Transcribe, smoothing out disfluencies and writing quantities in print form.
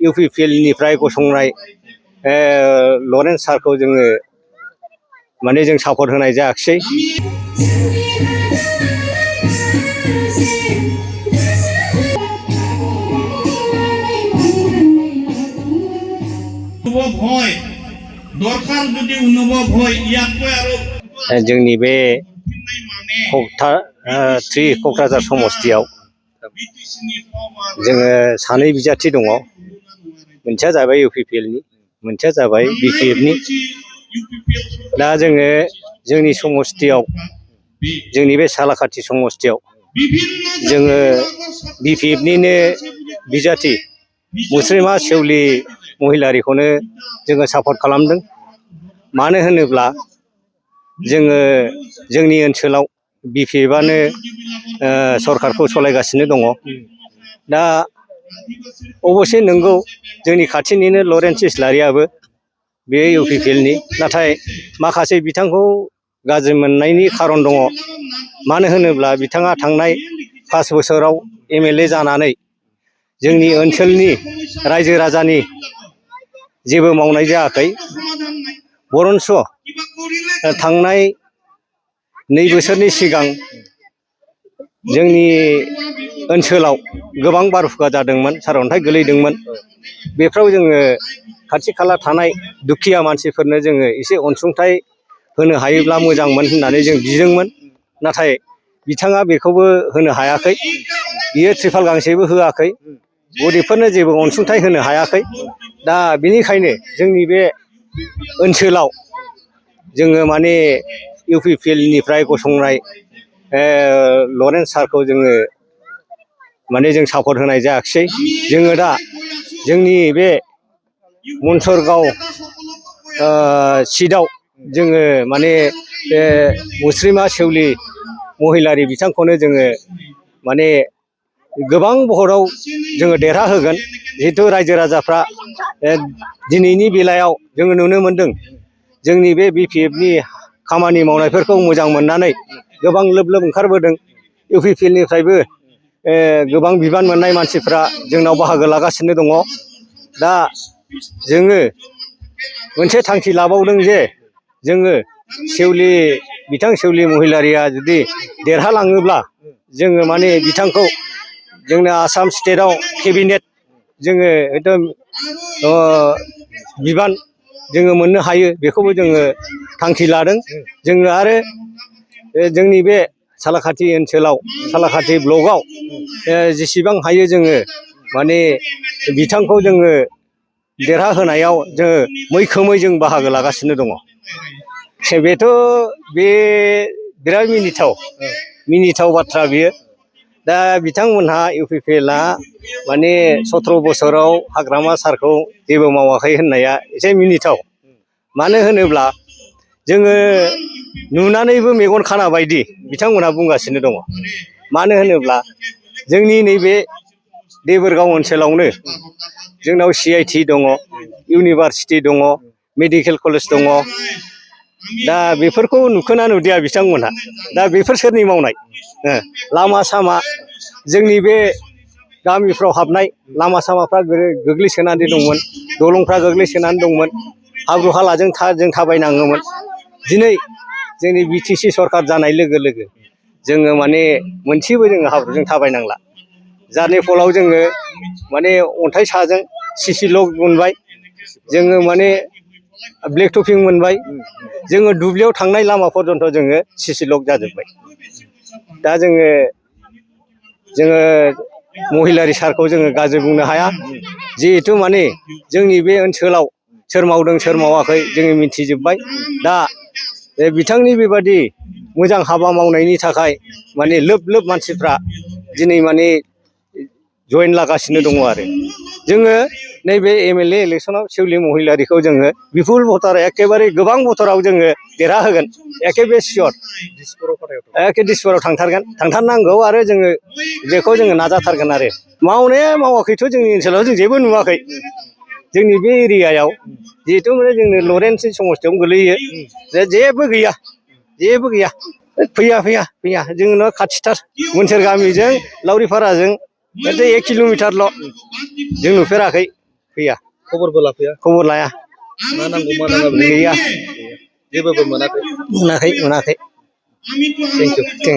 इउपिपिएलनिफ्राय गसंनाय Lawrence सारखौ जोङो माने जों सापर्ट होनाय जायाखिसै। जोंनि बे क'क्राझार समस्तियाव जोङो सानै बिजाथि दङ। मोनसेया जाबाय इउपिपिएलनि, मोनसेया जाबाय बिपिएफनि। दा जोङो जोंनि समस्तियाव, जोंनि बे सालाकाथि समस्तियाव जोङो बिपिएफनिनो बिजाथि मुस्रिमा सेवलि महिलारिखौनो जोङो सापर्ट खालामदों। मानो होनोब्ला जोङो जोंनि ओनसोलाव बिपिएफआनो सरकारखौ सालायगासिनो दङ। दा अबसे नंगौ जोंनि खाथिनिनो लरेन्स इस्लारियाबो बे इउपिपिएलनि, नाथाय माखासे बिथांखौ गाज्रि मोननायनि खारन दङ। मानो होनोब्ला बिथाङा थांनाय 5 बोसोराव एमएलए जानानै जोंनि ओनसोलनि रायजो राजानि जेबो मावनाय जायाखै। बरन्स थांनाय 2 बोसोरनि सिगां जोंनि ओनसोलाव गोबां बारहुंखा जादोंमोन, सारअन्थाइ गोलैदोंमोन। बेफ्राव जोङो खाथि खाला थानाय दुखिया मानसिफोरनो जोङो एसे अनसुंथाइ होनो हायोब्ला मोजांमोन होननानै जों बिदोंमोन। नाथाय बिथाङा बेखौबो होनो हायाखै। बियो त्रिपाल गांसेबो होआखै, गरिबफोरनो जेबो अनसुंथाइ होनो हायाखै। दा बेनिखायनो जोंनि बे ओनसोलाव जोङो माने इउपिपिएलनिफ्राय गसंनाय लरेन्स सारखौ जोङो माने जों सापर्ट होनाय जायाखिसै। जोङो दा जोंनि बे मनसरगाव सिटआव जोङो माने मुस्रिमा सेवलि महिलारि बिथांखौनो जोङो माने गोबां भटआव जोङो देरहाहोगोन। जिहेथु रायजो राजाफ्रा दिनैनि बेलायाव जोङो नुनो मोनदों जोंनि बे बिपिएफनि खामानि मावनायफोरखौ मोजां मोननानै गोबां लोब लोब ओंखारबोदों। इउपिपिएलनिफ्रायबो गोबां बिबान मोननाय मानसिफ्रा जोंनाव बाहागो लागासिनो दङ। दा जोङो मोनसे थांखि लाबावदों जे जोङो बिथां सेवलि महिलारिया जुदि देरहालाङोब्ला जोङो माने बिथांखौ जोंनो आसाम स्टेटआव केबिनेट जोङो एकदम बिबान जोङो मोननो हायो, बेखौबो जोङो थांखि लादों। जोङो आरो जोंनि बे सालाकाथि ओनसोलाव, सालाकाथि ब्लकआव जेसेबां हायो जोङो माने बिथांखौ जोङो देरहाहोनायाव जोङो मैखोमै जों बाहागो लागासिनो दङ। बेथ' बिराद मिनिथाव बाथ्रा बियो। दा बिथांमोनहा इउपिपिएलआ माने 17 बोसोराव हाग्रामा सारखौ जेबो मावाखै होननाया एसे मिनिथाव। मानो होनोब्ला जोङो नुनानैबो मेगन खाना बायदि बिथांमोनहा बुंगासिनो दङ। मानो होनोब्ला जोंनि नैबे देबोरगाव ओनसोलावनो जोंनाव CIT दङ, इउनिभारसिटि दङ, मेडिकेल कलेज दङ। दा बेफोरखौ नुखोना नुदिया बिथांमोनहा? दा बेफोर सोरनि मावनाय? लामा सामा जोंनि बे गामिफ्राव हाबनाय लामा सामाफ्रा गोग्लैसोनानै दंमोन, दलंफ्रा गोग्लैसोनानै दंमोन, हाब्रु हालाजों जों थाबायनाङोमोन। दिनै जोंनि BTC सरकार जानाय लोगो लोगो जोङो माने मोनसेबो जोङो हाब्रुजों थाबायनांला। जारनि फलाव जोङो माने अन्थाइ साजों CC लक मोनबाय, जोङो माने ब्लेक टपिं मोनबाय, जोङो दुब्लियाव थांनाय लामा पर्यन्त जोङो CC लक जाजोब्बाय। दा जोङो महिलारि सारखौ जोङो गाज्रि बुंनो हाया। जिहेथु माने जोंनि बे ओनसोलाव सोर मावदों सोर मावाखै जोङो मिथिजोब्बाय। दा बिथांनि बेबादि मोजां हाबा मावनायनि थाखाय माने लोब लोब मानसिफ्रा दिनै माने जयेन लागासिनो दङ। आरो जोङो नैबे MLA इलेक्सनाव सेवलि महिलारिखौ जोङो बिपुल भटार एखेबारे गोबां भटाराव जोङो देरहाहोगोन, एखेबारे सियर। दिसपुराव थांथारनांगौ आरो जोङो बेखौ जोङो नाजाथारगोन। आरो मावनाया मावाखैथ' जोंनि ओनसोलाव जों जेबो नुवाखै। जोंनि बे एरियायाव जिहेथु माने जोंनो लरेन्स समस्तियावनो गोलैयो, जेबो गैया। फैया जोंना खाथिथार मोनसोर गामिजों लावरिपाराजों 1 किल'मिटारल'। जों नुफेराखै। फैया खबरबो लाफैया खबर लाया मा नांगौ मा नाङा गैया जेबोबो मोनाखै मोनाखै थेंक इउ